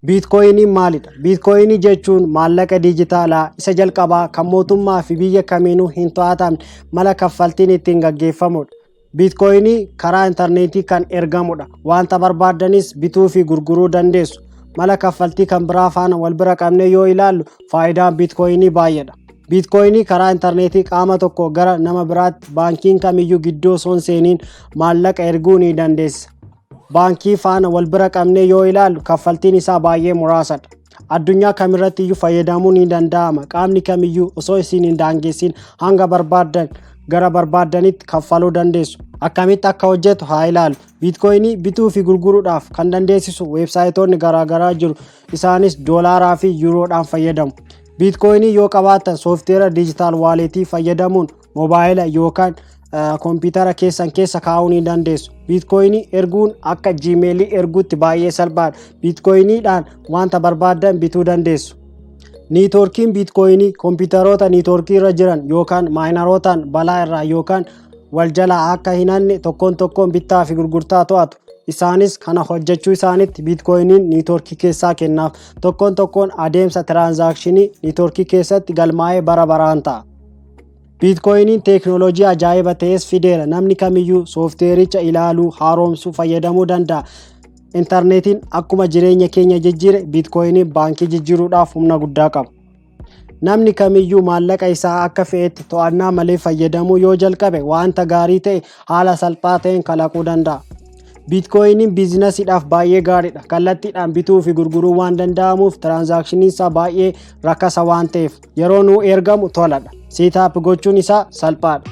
Biitkooyiniin maalidha? Biitkooyinii jechuun maallaqa diijitaalaa isa jalqabaa kan mootummaa fi biyya kamiinuu hin to'atamne mala kaffaltiin ittiin gaggeeffamudha. Biitkooyinii karaa intarneetii kan ergamudha. Wanta barbaaddanis bituu fi gurguruu dandeessu. Mala kaffaltii kan biraa faana wal bira qabnee yoo ilaallu, faayidaan biitkooyinii baay'eedha. Biitkooyinii karaa intarneetii qaama tokko gara nama biraatti baankiin kamiyyuu gidduu osoo hin seeniin maallaqa erguu ni dandeessa. Baankii faana wal bira qabnee yoo ilaallu, kaffaltiin isaa baay'ee muraasadha. Addunyaa kamirratti iyyuu fayyadamuu ni danda'ama. Qaamni kamiyyuu osoo isin hin daangessin hanga barbaaddan gara barbaaddanitti kaffaluu dandeessu. Akkamitti akka hojjetu haa ilaallu. Biitkooyinii bituu fi gurguruudhaaf kan dandeessisu weebsaayitoonni garaagaraa jiru. Isaanis doolaaraa fi yuuroodhaan fayyadamu. Biitkooyinii yoo qabaattan, sooftiweera digital wallet fayyadamuun moobaayila yookaan koompitara keessan keessa kaa'uu ni dandeessu. Biitkooyinii erguun akka Gmailii erguutti baay'ee salphaadha. Biitkooyiniidhaan wanta barbaaddan bituu dandeessu. Niitoorkiin biitkooyinii koompitaroota niitoorkii irra jiran yookaan maayinerootaan balaa irraa yookaan wal jalaa akka hin hanne tokkoon tokkoon bittaa fi gurgurtaa to'atu. Isaanis kana hojjechuu isaanitti biitkooyiniin niitoorkii keessaa kennaaf. Tokkoon tokkoon adeemsa tiraansaakshinii niitoorkii keessatti galmaa'ee bara baraan ta'a. Biitkooyiniin teeknooloojii ajaa'iba ta'es fideera. Namni kamiyyuu sooftiweericha ilaaluu, haaromsuu, fayyadamuu danda'a. Intarneetiin akkuma jireenya keenya jijjiire, biitkooyiniin baankii jijjiiruudhaaf humna guddaa qaba. Namni kamiyyuu maallaqa isaa akka fe'etti to'annaa malee fayyadamuu yoo jalqabe, wanta gaarii ta'e haala salphaa ta'een kalaquu danda'a. Biitkooyiniin biizinasiidhaaf baay'ee gaariidha. Kallattiidhaan bituu fi gurguruu waan danda'amuuf, tiraansaakshinii isaa baay'ee rakasa waan ta'eef, yeroo nuu ergamu toladha. Setup gochuun isaa salphaadha.